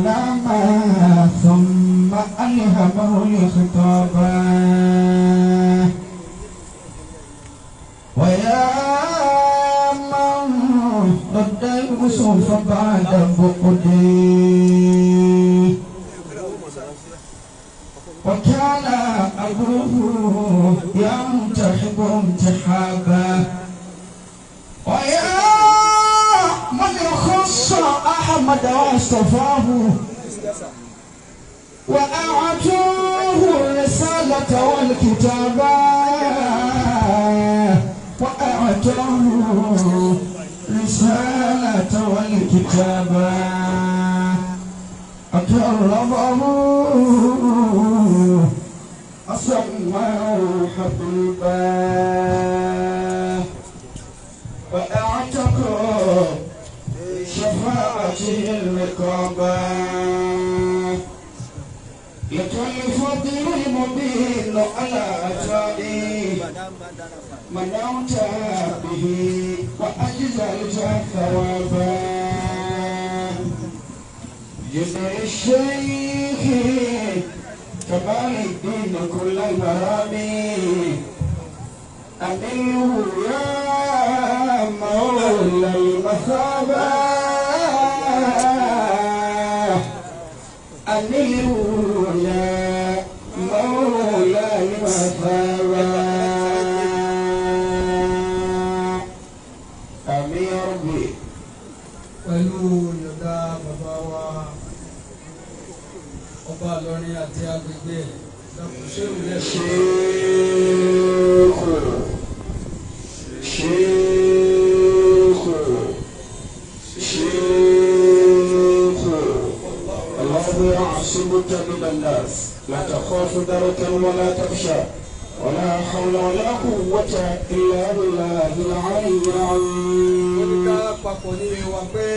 الكلام ثم ألهمه الخطاب. ويا من رد يوسف بعد بؤده، وكان أبوه ينتحب انتحابا. ويا من يخص أحمد واصطفاه وأعطوه الرسالة والكتابة، وأعطوه الرسالة والكتابة، أكرمه أسماه حبيبا، وأعتق شفاعته الرقابة. لك الفضل المبين على عطائي، منعت به وأجزلت ثوابا. جزء الشيخ كمال الدين كل المرامي، أمله يا مولى المثابة، أمله يا مولى المثابة. آمين يا ربي. Pẹ̀lú yọ̀dá bàbá wa ọba Ìlọrin àti agbègbè ẹ̀, ṣéwù lẹ́sìn. شيخ شيخ الله يعصمك من الناس، لا تخاف دركا ولا تخشى، ولا حول ولا قوة إلا بالله العلي Wọ́n ní العظيم. Ká papọ̀ nílé wa pé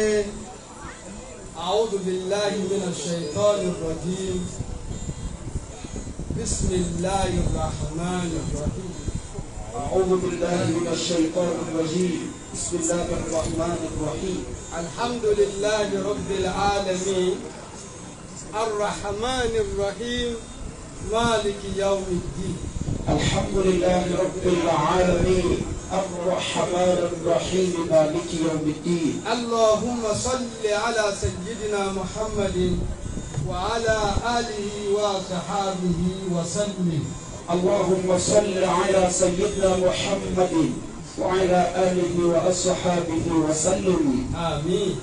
أعوذ بالله من الشيطان الرجيم، بسم الله الرحمن الرحيم. أعوذ بالله من الشيطان الرجيم، بسم الله الرحمن الرحيم. الحمد لله رب العالمين، الرحمن الرحيم، مالك يوم الدين. الحمد لله رب العالمين، الرحمن الرحيم، مالك يوم الدين. اللهم صل على سيدنا محمد وعلى آله وصحابه وسلم. اللهم صل على سيدنا محمد وعلى آله وأصحابه وسلم. آمين.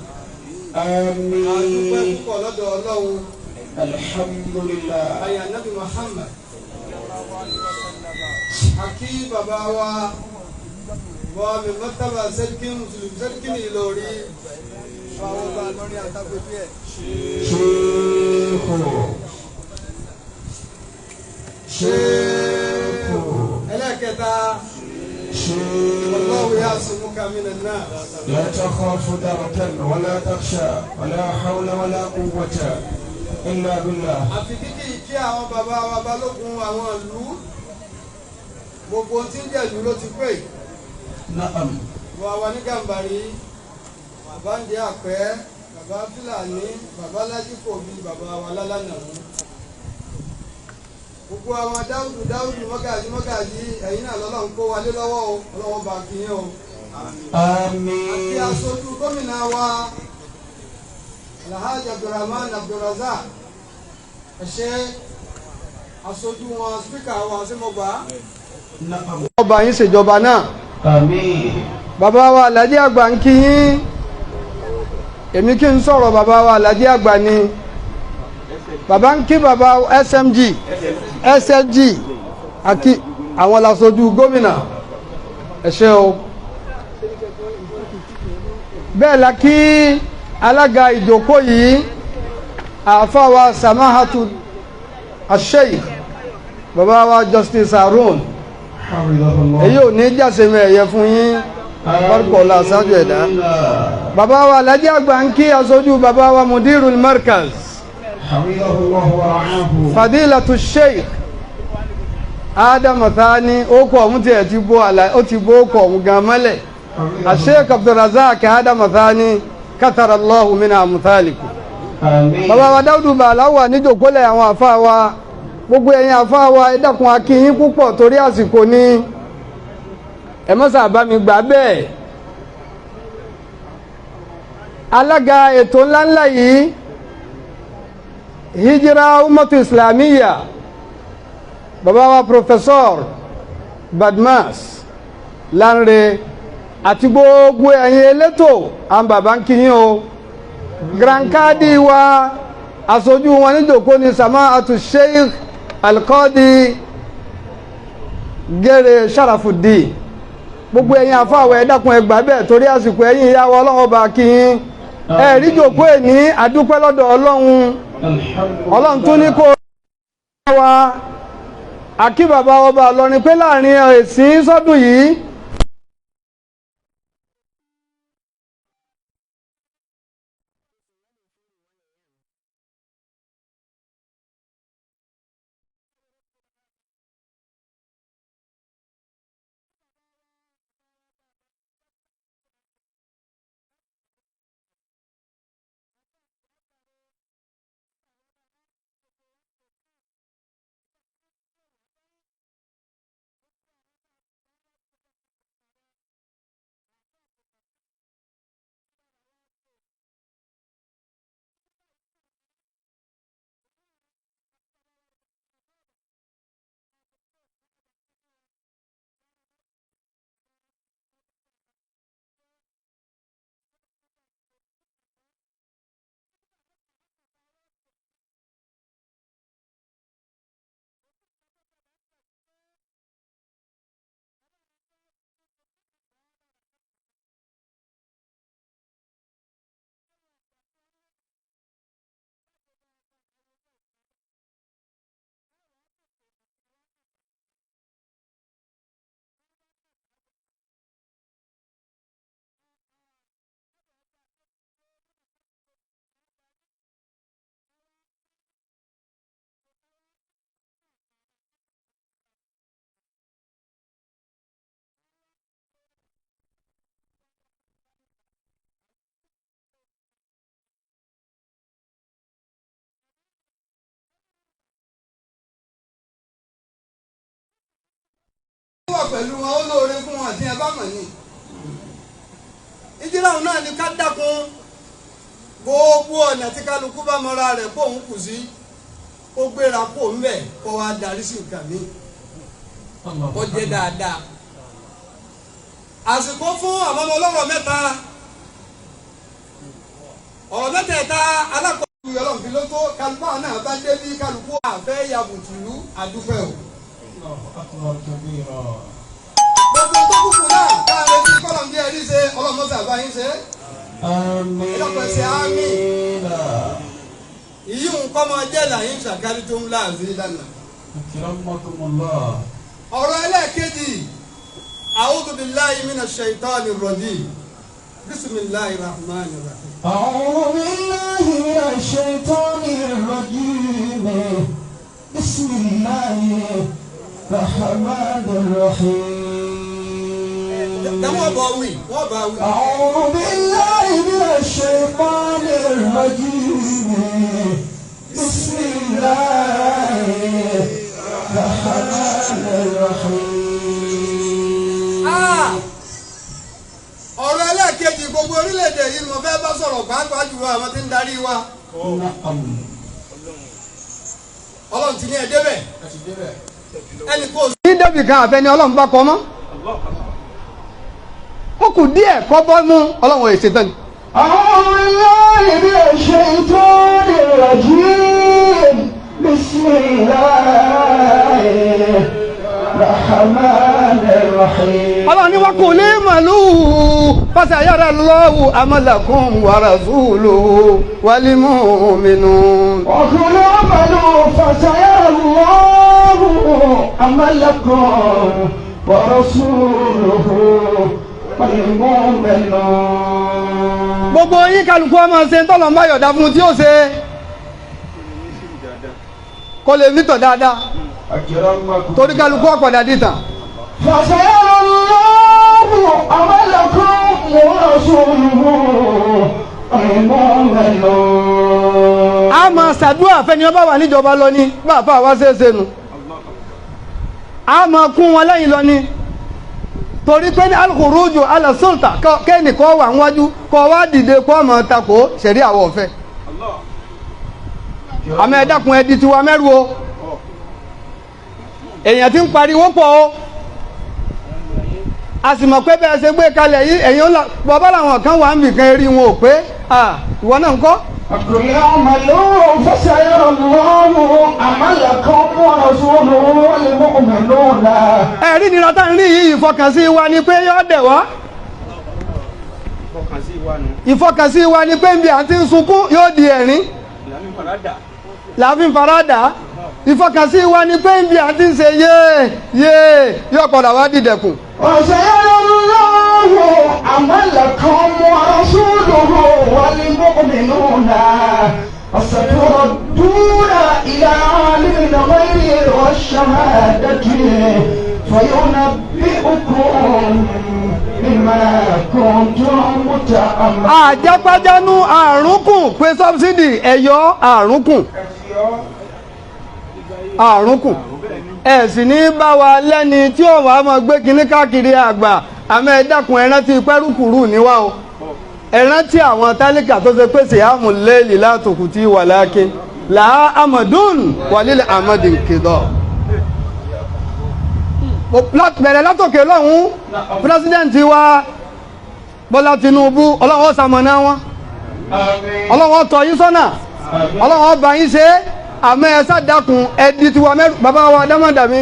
A dúpẹ́ آمين. Púpọ̀ lọ́dọ̀ Ọlọ́run. الحمد لله. Ayé Nabi Muhammad. Àkí bàbá wa wọ́n mi mọ́tàbà sẹ́ríkì Mùsùlùmí, sẹ́ríkì ní Ìlọrin. Àwọn ọba Ìlọrin àtàgbègbè ẹ̀. شيخ شيخ. Ẹlẹ́kẹta. شيخ. والله يعصمك من الناس. لا تخاف دركا ولا تخشى، ولا حول ولا قوة إلا بالله. Àfi kíkì kí àwọn bàbá wa balógun àwọn ìlú, gbogbo tí ń jẹ́ ìlú ló ti pè. نعم. Bàbá wa ní Gàmbàrí, bàbá ń di àpẹ́, bàbá Fúlàní, bàbá Lájíkò bíi bàbá wa lálánàmú, gbogbo àwọn Dáúdù Dáúdù, mọ́gàjí mọ́gàjí, ẹ̀yin náà lọ́lọ́run kó wa lé lọ́wọ́ o, ọlọ́wọ́ bá kí yín o. Àti آمين. Aṣojú gómìnà wa, Alhaji Abdulrahman Abdulrazak, ẹ ṣé, aṣojú wọn, speaker wa sí mo gbà. نعم. Ọba yín ṣèjọba náà. آمين. Bàbá wa Alhaji àgbà ń kí yín. Èmi kí n sọ̀rọ̀, bàbá wa Alhaji àgbà ni bàbá ń kí bàbá SMG SLG àti àwọn laṣojú gómìnà, ẹ ṣé o. Bẹ́ẹ̀ la kí alága ìjókòó yìí, àáfàá wa Samahatu Asheikh, bàbá wa Justice Harun. حفظه الله. Èyí ò ní jàsèmi ẹ̀yẹ fún yín, bárúkọ ọ̀la ṣáájú ẹ̀dá. Bàbá wa Alhaji àgbà ń kí aṣojú bàbá wa Mudirul Markaz, حفظه الله ورعاه. Fadilatu Sheikh Adam Thani, ó kọ ọ̀hún tiẹ̀ ti bó àlà, ó ti bó kọ ọ̀hún gan mọ́lẹ̀. Sheikh Abdulrazak Adam Thani, katarallahu min amthalikum. Àmín. Bàbá wa Dáúdù Bàlá wà níjòkólẹ̀ àwọn àfa wa. Gbogbo ẹ̀yin àfa wa, ẹ dákun, a kí yín púpọ̀ torí àsìkò ni. Ẹ mọ́sà bá mi gbà bẹ́ẹ̀. Alága ètò ńláńlá yìí, Hijira Ummatu Islamiyya, bàbá wa Professor Badmas Lanre àti gbogbo ẹ̀yin elétò, àwọn bàbá ń kí yín o. Grand Kadi wa, aṣojú wọn níjòkó ni Sama'atu Sheikh Alqadi Gere Sharafuddin. Gbogbo ẹ̀yin àfáàwọ̀, ẹ dákun, ẹ gbà bẹ́ẹ̀ torí àsìkò. Ẹ̀yin ìyá wa, Ọlọ́run ọba kí yín. Ẹ rí jòkó ẹ̀ ní àdúpẹ́ lọ́dọ̀ Ọlọ́run. Ọlọ́run tún ní kó wa àkí bàbá ọba Ìlọrin pé láàrin ẹ̀sìn sọ́dún yìí. Wà pẹ̀lú wọn, ó lóore fún wọn àti ẹ bá mọ̀ ní. Ìjìlá òun náà ni ká dákun, gbogbo ọ̀nà tí kálukú bá mọra rẹ̀ kó òun kù sí, kó gbéra kó ń bẹ̀, kó wá darí sí nǹkan mi, kó jẹ́ dáadáa. Àsìkò fún àwọn ọmọ ọlọ́rọ̀ mẹ́ta, ọ̀rọ̀ mẹ́tẹ̀ẹ̀ta alákọ̀ọ́kọ́ Ọlọ́run fi ló tó kálukú àwọn náà bá dé bí kálukú àfẹ́ yabùtùlù àdúpẹ́ o. Gbogbo tó kúkú náà káàlẹ́ bí kọ́lọ̀ bí ẹ̀rí ṣe, ọlọ́mọṣẹ́ àbáyín ṣe. Ẹ̀dọ́pẹ̀ ṣe àmín. Ìyí nǹkan máa jẹ́ làyín ṣàkárí tó ń láàzí lánàá. Ọ̀rọ̀ ẹlẹ́ẹ̀kejì, a'udhu billahi minash shaitani rrajim. Bismillahir rahmanir rahim. أعوذ بالله من الشيطان الرجيم. بسم الله الرحمن الرحيم. Dáwọ́ bọ̀ wí, wọ́n bá wí. أعوذ بالله من الشيطان الرجيم. بسم الله الرحمن الرحيم. Ah! Ọ̀rọ̀ ẹlẹ́ẹ̀kejì, gbogbo orílẹ̀-èdè yìí ni mo fẹ́ bá sọ̀rọ̀, pàápàá jùlọ àwọn tí ń darí wa. نعم. Ọlọ́run ti ní ẹ débẹ̀. Ẹnì kò sí débì kan àfẹ́ni Ọlọ́run bá kọ mọ́. Ó kù díẹ̀ kọ́ bọ́ mú Ọlọ́run ò ṣetán ni. أعوذ بالله من الشيطان الرجيم. بسم الله الرحمن الرحيم. Ọlọ́run ní wọ́n kò lè màlúù fasayara Allahu amalakum wa rasuluhu wal mu'minun. وقل اعملوا فسيرى الله عملكم ورسوله والمؤمنون. Gbogbo yín, kálukú ọmọ ṣe ń tọ́lọ̀ ń bá yọ̀dá fún tí ó ṣe kó lè nítọ̀ dáadáa, torí kálukú ọ̀pọ̀dà dìtàn. فسيرى الله عملكم ورسوله المؤمنون. A máa ṣàdúrà fẹ́ni ọba wà níjọba lọ ní bàbá wa ṣeéṣe nu. A máa kún wọn lẹ́yìn lọ ní. Torí pé ní al-khuruju ala sulta kẹ́nìkan wà níwájú kọ́ wá dìde kó máa takò ṣẹ̀rí àwọ̀ ọ̀fẹ́. Àmọ́ ẹ dákun ẹ di tiwa mẹ́rù o. Èèyàn ti ń pariwo pọ̀ o. A sì mọ̀ pé bẹ́ẹ̀ ṣe gbé kalẹ̀ yìí èèyàn ńlá bàbá làwọn kan wà ń bìkan eré wọn ò pé ìwọ náà ń kọ́. قل اعملوا فسيرى الله عملكم ورسوله والمؤمنون. Ẹ̀rí nira tá ń rí yìí ìfọkànsí wa ni pé yọ́ dẹ̀ wá. Ìfọkànsí wa ni pé nbí àti ń sunkún yóò di ẹ̀rín. Làáfin farada. Ìfọkànsí wa ni pé nbí àti ń ṣe yéé yéé yóò padà wá dìdẹ̀kùn. وسيرى الله عملكم ورسوله والمؤمنون وستردون إلى عالم الغيب والشهادة فينبئكم بما كنتم تعملون. Àjápájánú àrùnkùn pé sọ́bsidì ẹ̀yọ́ àrùnkùn. Àrùnkùn. Ẹ sì ní bá wa lẹ́ni tí ó wàá máa gbé kinní káàkiri àgbà àmọ́ ẹ dákun ẹ rántí pẹ́rùkùrù níwá o. Ẹ rántí àwọn tálíkà tó ṣe pèsè àmú léèlì látòkù tí wà láàkín làá amadun wàlílẹ̀ amadin kìdọ̀. Bẹ̀rẹ̀ látòkè lọ́hùn pírẹsidẹ́ǹtì wa Bọ́lá Tinubu Ọlọ́run ó ṣamọ̀nà wọn. Ọlọ́run ó tọ́ yín sọ́nà. Ọlọ́run ó bá yín ṣe é. Àmọ́ ẹ sá dákun ẹ di tiwa mẹ́rù bàbá wa dámọ̀dàmí.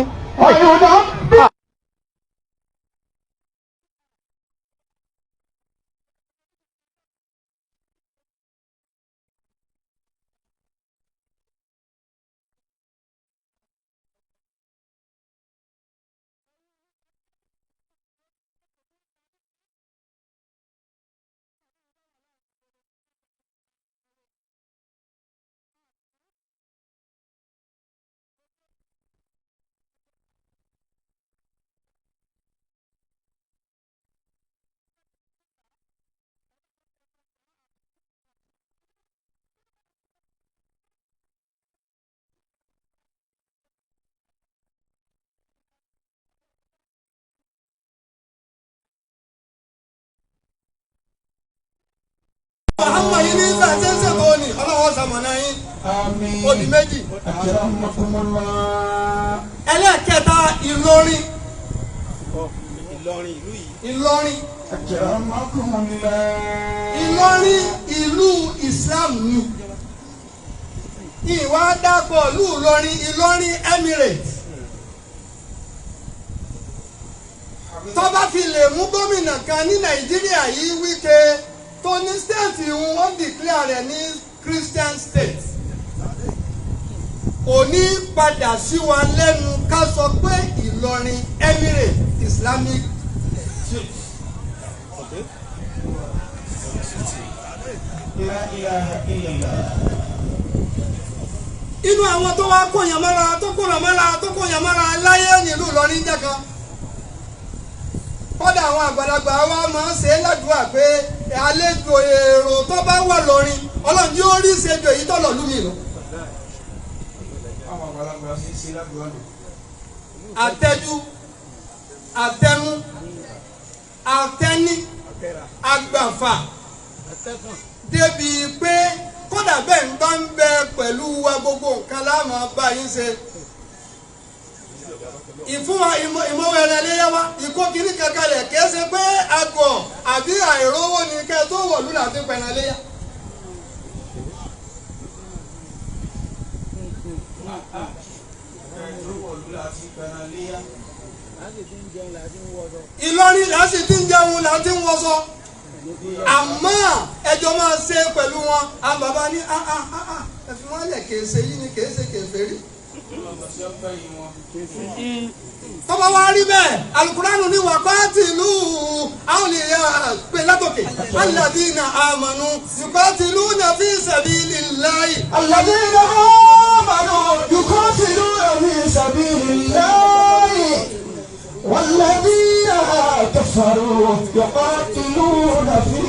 Muhammad yìí ní bá a ṣe ń ṣètò òní Ọlọ́run ṣamọ̀nà yín. Ó di méjì. Ẹlẹ́ẹ̀kẹta Ìlọrin. Ìlọrin. Ìlọrin ìlú Islam ni. Ìwà dàpọ̀ ìlú Ìlọrin Ìlọrin Emirates. Tó bá fi lè mú gómìnà kan ní Nàìjíríà yìí Wike tó ní state ìhun ó declare rẹ̀ ní Christian state. Kò ní padà sí wa lẹ́nu ká sọ pé Ìlọrin Emirates Islamic State. Inú àwọn tó wá kóyàn mọ́ra tó kóyàn mọ́ra tó kóyàn mọ́ra láyé nílùú Ìlọrin jẹ́ kan. Kódà àwọn àgbàlagbà wa máa ń ṣe é ládùúgbà pé àlejò èrò tó bá wà lọ́rin Ọlọ́run yóò rí ṣèjọ èyí tó lọ lúmi lọ. Àtẹjú àtẹnu àtẹni àgbàfà débi pé kódà bẹ́ẹ̀ ń bá ń bẹ pẹ̀lú wa gbogbo nǹkan la máa bá yín ṣe. Ìfúnwa ìmọ̀wé ẹran iléyá wa ìkó kiri kankan lẹ̀ kìí ṣe pé àgọ̀ àbí àìrówó ni kẹ́ tó wọ̀lú làti pẹ̀ràn iléyá. Ìlọrin là sì ti ń jẹun là ti ń wọṣọ àmọ́ ẹjọ́ máa ṣe pẹ̀lú wọn àwọn bàbá ní ẹ fi wọ́n lẹ̀ kìí ṣe yí ni kìí ṣe kèfèrí. Tọ́ba wa rí bẹ́ẹ̀ alukuraanu ní wàkọ́tìlú àwọn èèyàn pè látòkè alladhina amanu yuqatiluna fi sabilillahi. Alladhina amanu yuqatiluna fi sabilillahi walladhina kafaru yuqatiluna fi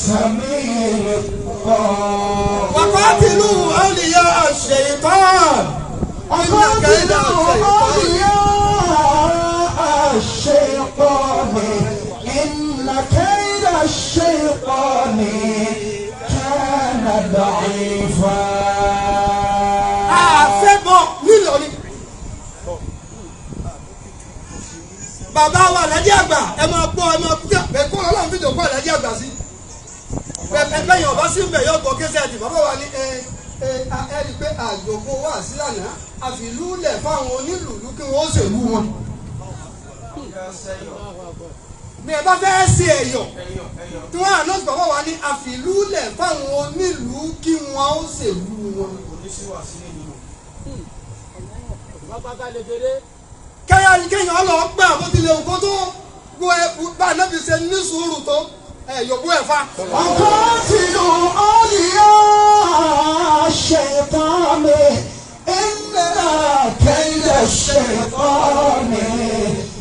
السميع الطاعة. وقاتلوا أولياء الشيطان إن كيد وقاتلوا الشيطان أولياء الشيطان إن كيد الشيطان كان ضعيفا. Àfẹ́bọ̀ nílọrin. Bàbá wa Àlàjí Àgbà, ẹ máa gbọ́, ẹ máa gbọ́ ẹ̀kọ́ Ọlọ́run fi jòkó Àlàjí Àgbà sí. Bẹ́ẹ̀ ọba sí mbẹ̀ yóò gbọ́ késẹ́ẹ̀tì. Bàbá wa ní ẹ ẹ ẹ rí i pé àjòkó wà sí lánàá, àfìlúlẹ̀ fáwọn onílùlù kí wọ́n ṣèlú wọn. Bí ẹ bá fẹ́ ṣe ẹ̀yọ̀ tí wọ́n àná, bàbá wa ní àfìlúlẹ̀ fáwọn onílùú kí wọ́n ó ṣèlú wọn. Kẹ́yà kéèyàn lọ gbà bó tilẹ̀ òkú tó gbọ́ ẹ bá anábì ṣe ní sùúrù tó ẹ yòókù ẹ̀ fa. وقاتلوا أولياء الشيطان إن كيد الشيطان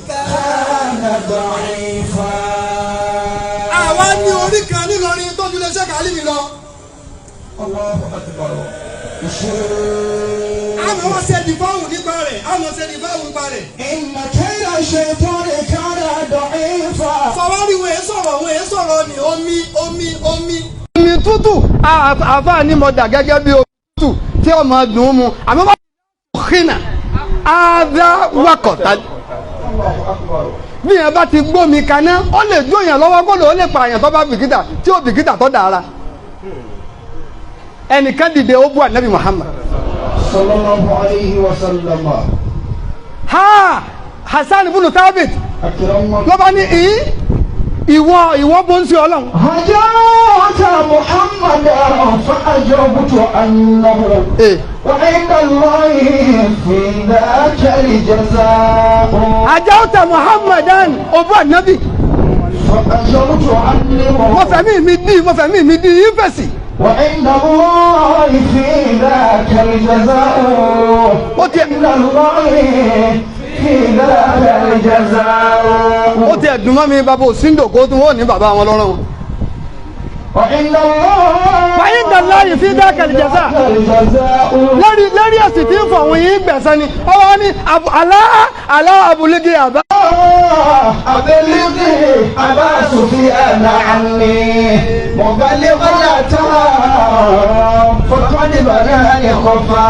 كان ضعيفا. Àwa ní orí kan nílọrin tó ju lè ṣe kàálí mi lọ. الله أكبر. Àmọ́ wọ́n ṣe dìfáwù nípa rẹ̀, àmọ́ ṣe dìfáwù nípa rẹ̀. إن كيد الشيطان كان ضعيفا. Fọwọ́rí wọn èé sọ̀rọ̀, wọn èé sọ̀rọ̀ ni omi omi omi. Omi tútù, àáfàá ni mo dà gẹ́gẹ́ bí omi tútù tí ọmọ dùn ún mu, àmọ́ bá xínà ádá wakọ̀tà. الله أكبر. Bí yẹn bá ti gbómi kaná, ó lè jó yẹn lọ́wọ́ kó lè ó lè pààyàn tó bá bìkítà tí ó bìkítà tó dára. Ẹnìkan dìde, ó bú ànábì Muhammad. صلى الله عليه وسلم. Ha, Hasan ibùnú Thabit أكرم ló bá ní ìyí ìwọ ìwọ bó ń ṣe Ọlọ́run. هجوت محمدا فأجبت أنه Ee. وعند الله في ذاك الجزاء. Àjáwòtà Muhammadan, ó bú ànábì. فأجبت Mo أنه fẹ̀mí mi dí, mo fẹ̀mí mi dí yín fèsì. وعند الله في ذاك الجزاء. Ó tiẹ̀ عند الله في ذاك الجزاء. Ó tiẹ̀ dùn mọ́ mi, bàbá òsíndò kó tún wọ́n ní bàbá wọn lọ́rùn wọn. وعند الله وعند الله في ذاك الجزاء. الجزاء. Lórí ẹ̀sìn tí ń fọ̀ wọ́n yín gbẹ̀sán ni ọwọ́ ní alá alá abúlégé àbá. أبلغي أبا سفيان عني مبلغا فقد بناني خفا.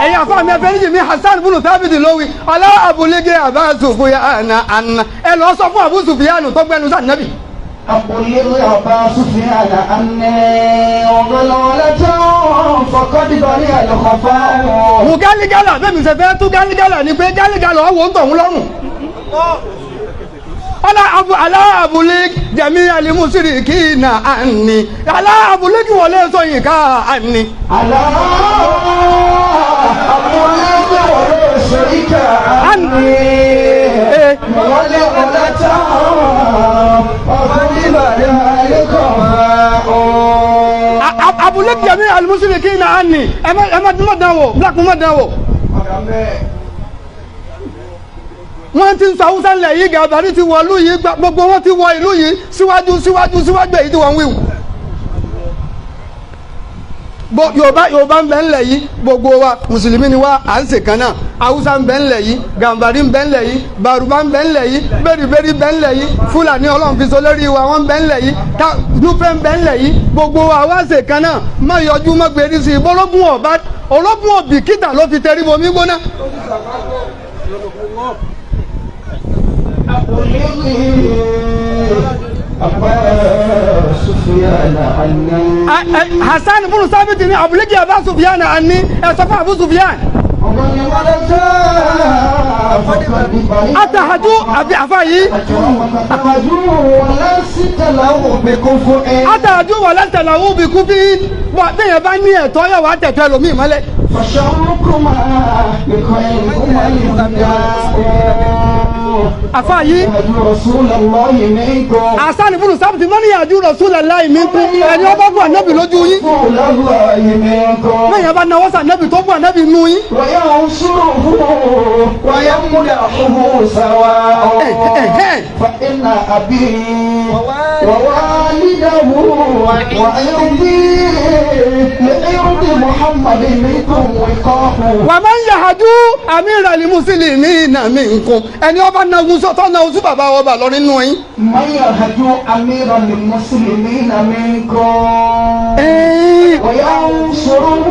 Ẹ̀yin àfa mi, ẹ̀fẹ́ níjì mi, Hasan bunu Thabit lówí alá abúlégé àbá Sufyan àná, ẹ lọ sọ fún Abu Sufyan tó gbẹnu sáà nábì. أبلغ أبا سفيان عني مبلغة فقد بني الخفاء. Mú gáligálà bẹ́ẹ̀ mi ṣe fẹ́ tú gáligálà ni pé gáligálà ọ̀wọ́ ń tọ̀hún lọ́rùn. Ọlá abu alá abúlé jẹ̀mí alimusirikina àní alá abúlé kí wọlé sọ yìí ká àní. على أبلغ شريك عني مبلغة فقد بني الخفاء. Abúlé jẹ̀mí alimusirikina àní, ẹ má ẹ má má dán wò, black má dán wò. Wọ́n ti ń sọ Haúsá ńlẹ̀ yìí, Gàbàrí ti wọ ìlú yìí, gbogbo wọn ti wọ ìlú yìí síwájú síwájú síwájú èyí tí wọ́n ń wíwù. Yorùbá, Yorùbá ń bẹ ńlẹ̀ yìí, gbogbo wa mùsùlùmí ni wa, à ń ṣe kan náà. Haúsá ń bẹ ńlẹ̀ yìí, Gàmbàrí ń bẹ ńlẹ̀ yìí, Bàrùbá ń bẹ ńlẹ̀ yìí, bẹ́rìbẹ́rì bẹ ńlẹ̀ yìí, Fúlàní Ọlọ́run fi so lórí wa, wọ́n ń bẹ ńlẹ̀ yìí, Núfẹ́ ń bẹ ńlẹ̀ yìí, gbogbo wa wá ṣe kan náà. Má yọjú, má gbèrí sí i, bọ́lọ́gùn ọ̀bá ológun òbíkítà ló fi tẹrí bomi gbóná. أبلغي أبا سفيان عني. Hasan ibn Sabit ní abúlégì Abu Sufyan àní, ẹ sọ fún Abu Sufyan. مبلغة فقد بني Atahaju àbí àfa yìí. أتهجو ولست له بكفؤ. Atahaju wà látàláwù bí kú bí bẹ́ẹ̀ bá ní ẹ̀tọ́ yà wá tẹ̀tọ́ ẹlòmíì mọ́lẹ̀. فشركما بخيركما الابتداء. Àfa yìí. رسول الله منكم. Hasan ibn Sabit mọ́ni yàjú Rasulullahi minkum, ẹni ọba bú ànábì lójú yín. رسول الله منكم. Bẹ́ẹ̀ bá náwó sànábì tó bú ànábì nù yín. وينصره ويمدحه سواء. Eh, eh, eh. فإن أبي ووالدي ووالده وعرضي لعرض محمد منكم وقاه. ومن يهجو أمير المسلمين منكم ẹni ọba náwó sọ́tọ́ náwó sí bàbá ọba lọ nínú yín. من يهجو أمير المسلمين منكم وينصره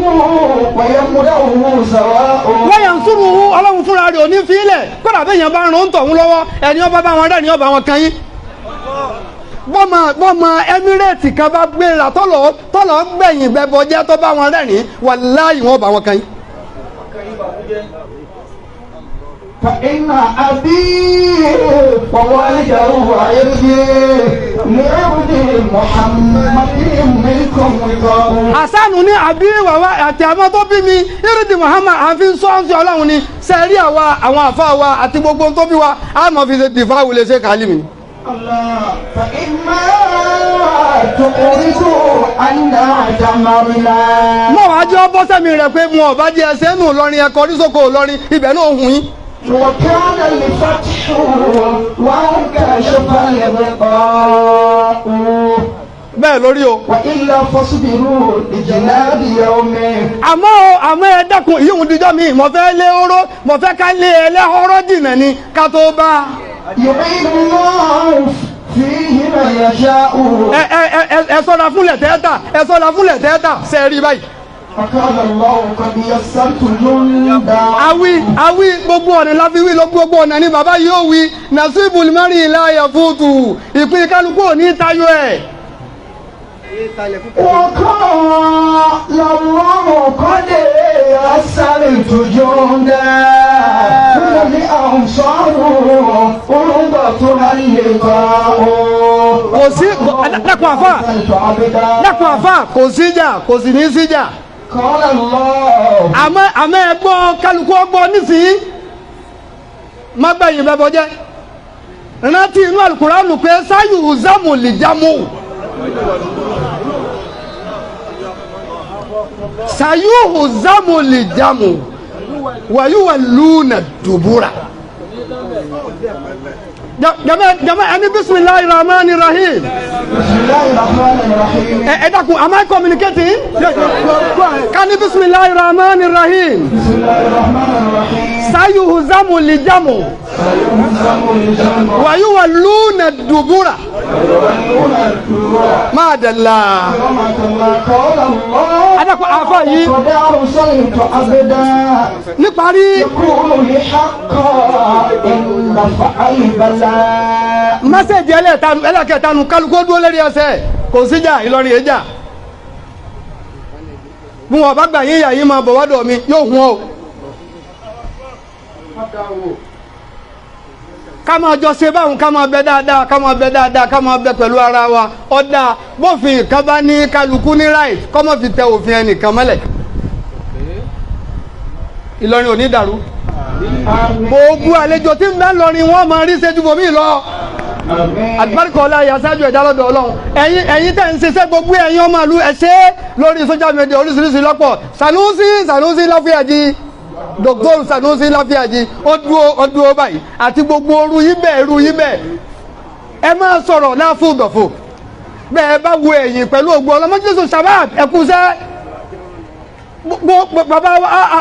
ويمنعه سواء. wọ́n yà ń súnmù ọlọ́run fúnra rẹ̀ ò ní fílẹ̀ kódà bẹ́ẹ̀ yẹn bá ń rún tọ̀hún lọ́wọ́ ẹni ọba bá wọn rẹ̀ ni ọba wọn kan yín. Bọ́mọ Emirate kan bá gbéra tọ́lọ̀ gbẹ̀yìn bẹ́bọ jẹ́ tó bá wọn rẹ́rìn wàláhì wọn bá wọn kan yín. فإن أبي ووالده وعرضي لعرض محمد منكم وقاه. Hasanu ní àbí wàwá àti àwọn tó bí mi iridi Muhammad àfi sọ́ọ̀sì ọlọ́run ni sẹ́rí àwa àwọn àfa wa àti gbogbo tó bí wa a máa fi ṣe dìfá wulẹ̀ ṣe kàálí mi. الله فإما تقرضوا عنا دمرنا. Mọ̀ wá jẹ́ bọ́ sẹ́mi rẹ̀ pé mo ọ̀bá jẹ́ ẹsẹ̀ nù lọ́rin ẹ̀kọ́ oríṣòkò lọ́rin ibẹ̀ náà hùn yín. وكان الفتح وانكشف الغطاء. Bẹ́ẹ̀ lórí o. وإلا فاصبروا لجلال يوم. Àmọ́ o àmọ́ ẹ dákun ìyóhun díjọ́ mi mo fẹ́ lé oró mo fẹ́ ká lé ẹlẹ́họ́rọ́ jìnnà ni ká tó bá. يعيد الله فيه من يشاء. Ẹ ẹ ẹ ẹ sọ́ra fúnlẹ̀ tẹ́tà ẹ sọ́ra fúnlẹ̀ tẹ́tà ṣe rí báyìí. فقال الله قد يسرت جندا. Awi awi gbogbo ọ̀nà la fi wí lọ gbogbo ọ̀nà ni bàbá yóò wí nasibul mari láyà fútu ìpín kálukú ò ní tayọ ẹ̀. وقال الله قد يسرت جندا من الأنصار عرضتها اللقاء. Kò sí dákun àfà dákun àfà kò síjà kò sì ní síjà. قال الله Àmọ́ àmọ́ ẹ gbọ́ kálukú ọgbọ́ nísìnyí má gbẹ̀yìn bẹ́ẹ̀ bọ́jẹ́ rántí inú alukuraanu pé sáyù zamu lè jámù sayuhu zamu lè jámù wàyúwà lúnà dùbúrà. Jama jama ẹni bisimilahi rahman rahim. بسم الله الرحمن الرحيم. Ẹ dákun, am I communicating? Ká ní bisimilahi rahman rahim. بسم الله الرحمن الرحيم. Sayuhu zamu lè jámù سيهزم الجمع wàyúwà lúnà dùbúrà. ويولون الدبر. Máa dàlá. كما قال الله Adakun àfa yìí قد أرسلت عبدا níparí يقول لحق إن فعل بلاء. mẹ́sẹ̀jì ẹlẹ́kẹta nu kálukú dúró lérí ẹsẹ̀ kò síjà Ìlọrin èjà. Bí wọn bá gbà yín yà yín máa bọ̀ wádọ̀ mi yóò hun o. Ká máa jọ ṣe báwọn ká máa bẹ dáadáa ká máa bẹ dáadáa ká máa bẹ pẹ̀lú ara wa ọ̀dà bófin kan bá ní kálukú ní right kọ́ mọ́ fi tẹ òfin ẹnìkan mọ́lẹ̀. Ìlọrin ò ní dàrú. Gbogbo àlejò tí ń bẹ lọrin wọn máa rí ṣẹ́jú bòmí lọ. Àtibárìkọ ọlá ìyá ṣáájú ẹ̀dá lọ́dọ̀ Ọlọ́run. Ẹ̀yin ẹ̀yin tẹ̀ ń ṣiṣẹ́ gbogbo ẹ̀yin ọmọ ìlú ẹ̀ ṣe lórí social media oríṣiríṣi lọ́pọ̀. Sanusi Sanusi Láfíàjì Dr. Sanusi Láfíàjì ó dúró báyìí àti gbogbo orú yín bẹ́ẹ̀ irú yín bẹ́ẹ̀. Ẹ máa sọ̀rọ̀ láfúgọ̀fò bẹ́ẹ̀ bá wo ẹ̀yìn pẹ̀lú ògbó ọlọ́mọdé shabab ẹ̀kúṣẹ́ gbogbo bàbá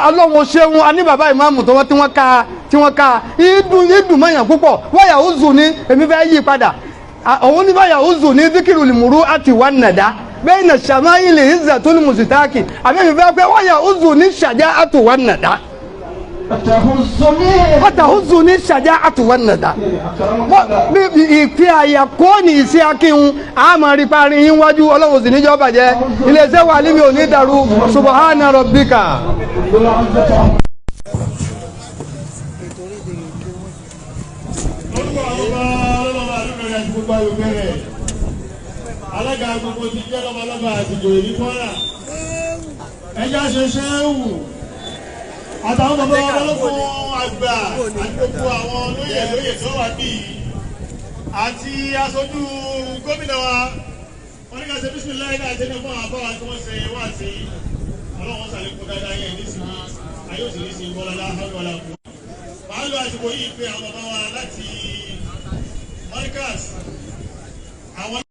ọlọ́run ṣeun a ní bàbá ìmáàmù tó wọ́n tí wọ́n ká tí wọ́n ká ìdùn mọ̀yàn púpọ̀ wáyà ó zù ní èmi fẹ́ yí padà òun ní wáyà ó zù ní zikiru lìmùrú àti wà nàdá bẹ́ẹ̀ nà sàmáyìlì ìzàtúlù mùsítàkì àbí èmi fẹ́ pé wáyà ó zù ní sàjá àti wà nàdá. Fatahuzu ní sàjá àti wà nàdá. Ìpè àyà kó ní ìṣe akíhun àmọ́ rí parí yín wájú ọlọ́run sì níjọ́ bàjẹ́ iléeṣẹ́ wa lími ò ní dàrú subhana rabbika. Orúkọ àwọn ọba ọlọ́ba àdúgbò àti gbogbo ayò rẹ̀ alága gbogbo ti jẹ́ lọ́balọ́ba àtìgbò èyí kọ́ra ẹja ṣe ṣe é wù àtàwọn bàbá wa lọ́lọ́fún àgbà àti gbogbo àwọn lóyè lóyè tó wà bí àti aṣojú gómìnà wa wọn ní ká ṣe bísímìláì náà ṣe ní fún àwọn afáwa tí wọ́n ṣe wá sí ọlọ́wọ́n ṣàlékún dáadáa yẹn nísìnyí ayé òsì ní sí bọ́lá láhàlú aláàkú. Màá lo àsìkò yìí pé àwọn bàbá wa láti Markaz àwọn.